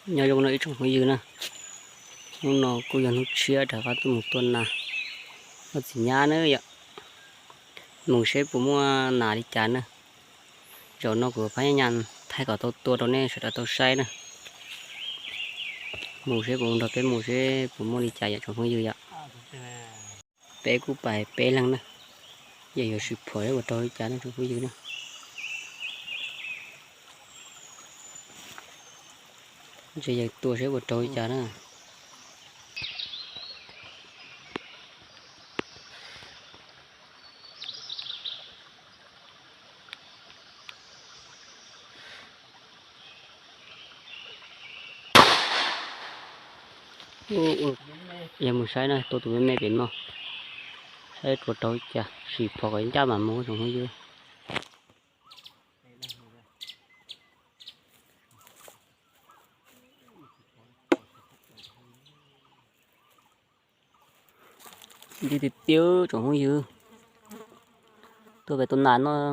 Nyob zoo no ib tsoom phooj ywg na, hnub no kuj yog hnub tshiab rov qab tuaj mus tua nas noj txiv nyab na yom. Mus seb puas muaj nas li cas na. Zaum no kuv phab nyab nyas thaij kom tau tua rau nej sawv daws tau saib na. Mus seb puas nrog peb mus seb puas muaj li cas yom tsoom phooj ywg yom. Peb kuj pais peb leeg na, yog yuav sim phuam seb puas raug li cas na tsoom phooj ywg na. Ntshe yog tua seb puas raug li cas na. Yog mus saib na, tua tus me me pem no, saib puas raug li cas, sim phuam kom ncaj mam mus tsoom phooj ywg. Ncw tiag tiag tsoom phooj ywg, tuaj pem tua nas noj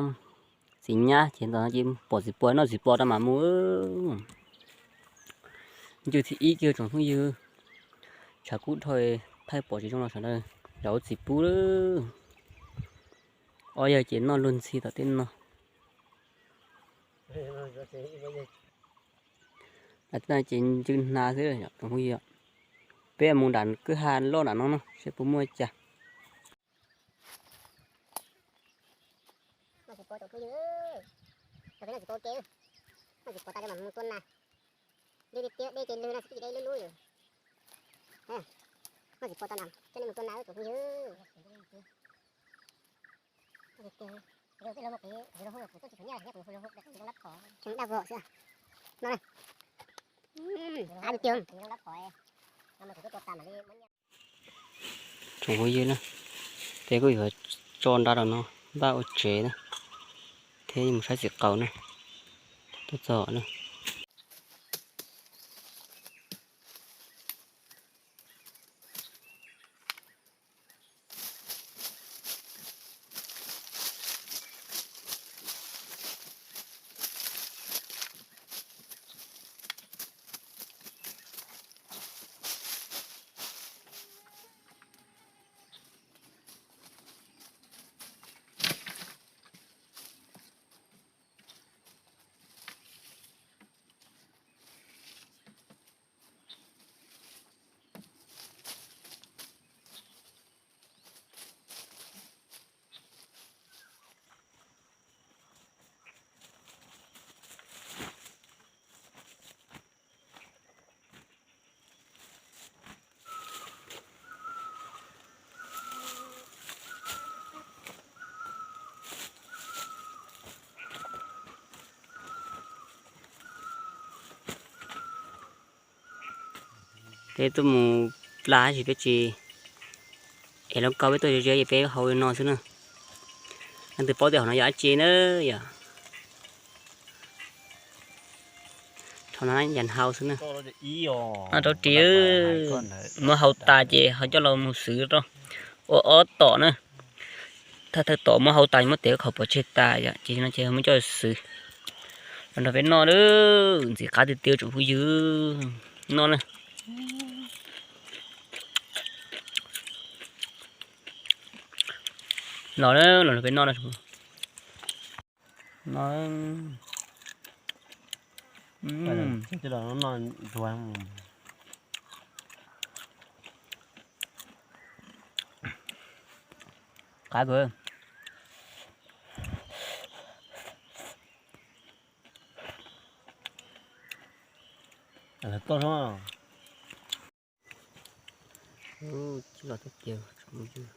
txiv nyab ces ntawm no ces pom txiv pos noj txiv pos rau mam mus. Ncw thib ib kiag tsoom phooj ywg, tshav kub dhau, thaij pom tsis zoo los sawv daws zam lub txim pub lawm. Ob yawg ces noj luag ntxhi tom tej no. Lawv tej no ces ncw hnav xwb tsoom phooj ywg. Peb mus nram kwj ha loj nram no no seb puas muaj cas. Noj txiv pos tsoom phooj ywg, noj txiv pos ua ke, noj txiv pos tas li mam mus tua nas. Dej tiag dej ces lwg no xwb twb dej lub lub yus. Noj txiv pos tas na coj nej mus tua nas tsoom phooj ywg. Daj vom xwb. Qab tiag. Tsoom phooj ywg na, peb kuj yuav tso nra rau no npaj ua tsev na, thiab mus saib txiv qaub na, tuaj txog na. Peb tuaj mus pla tab sis peb tsis, es lub kaub peb tuaj ze ze es peb hau li no xwb na. Leej twg paub tias hauv no yog dab tsi na yom. Thaum no yam hau xwb na. Noj rau ris, muab hau tas ces ho coj los mus xwv rau ua ob tom na. Thawj thawj tom muab hau tas muab tev khaum pov tseg tas yom, ces no ces muab coj xwv los nrog peb noj na. Ntxim qab tiag tiag tsoom phooj ywg, noj na. Los na, los nrog peb noj na. No, qab kawg. Toj no. Ub, tsis los teb kiag tsoom phooj ywg.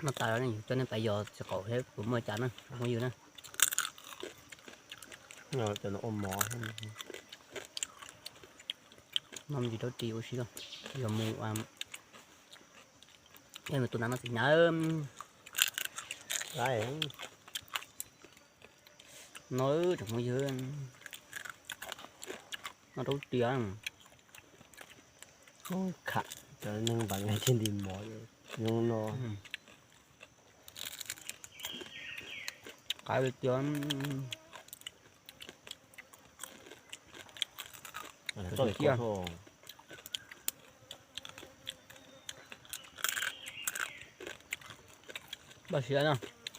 Noj tas lawm, coj nej pais yos txiv qaub seb puas muaj cas na tsoom phooj ywg na. Noj me ntsis rau ris ua si, yog mus, yog mus tua nas noj txiv nyab. No tsoom phooj ywg, noj rau ris. Kham cov neeg npam nqaij thiaj li mos zoo no. Qaib tiag. Npaj siab no,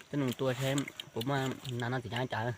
tej nus tua seb puas muaj nas no txiv nyav cas.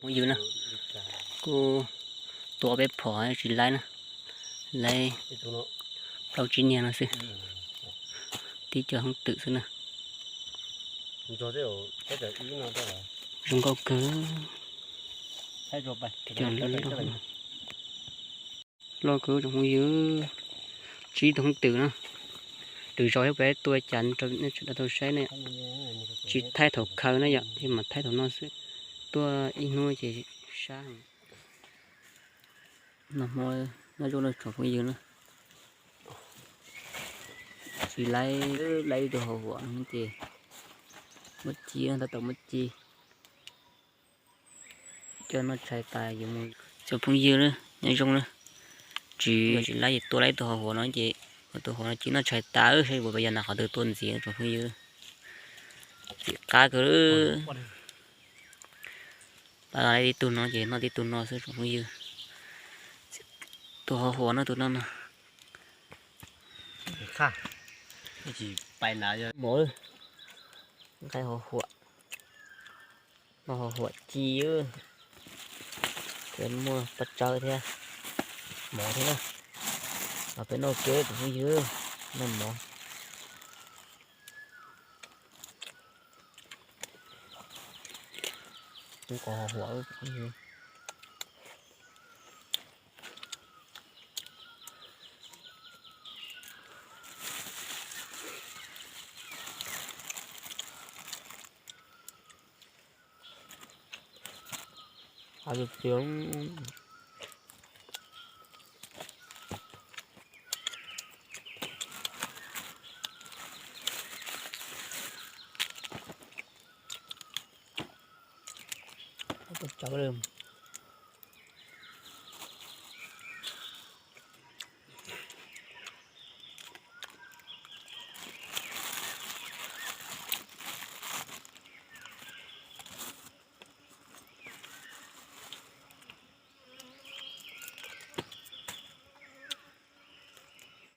Phooj ywg na, kuj tua peb phom tsis laib na, laib plaub tsib niag no xwb, tib co hoob twm xwb na. Zoo nkauj kawg, loj kawg tsoom phooj ywg, tsib tug hoob twm na. Lwm zaus peb tua cas rau nej sawv daws tau saib ne, tsis thaij thaum khaws na yom, mas thaij thaum no xwb, tuaj ib hnub ces sab heev. Noj hmo noj zoo na tsoom phooj ywg na. Tsis laib, laib ib tug hau huam no ces muab ci, tab tom muab ci. Coj noj tshais tas yuav mus. Tsoom phooj ywg na, nyob zoo na. Tsis, tsis laib ces tua laib ib tug hau huam no ces, tus hau no ci noj tshais tas saib puas yog nas qhov twg tua ntxiv tsoom phooj ywg. Txiv qab kawg. Pab laib tib tug no ces noj tib tug no xwb tsoom phooj ywg. Tus hau huam no tus no no. Mov, nqaij hau huam, noj hau huam ci, ces muaj paj tsawb thiab, mov thiab na. Los peb noj ke tsoom phooj ywg, noj mov. Kuv qhov hau huam. Hais tias tsawv li.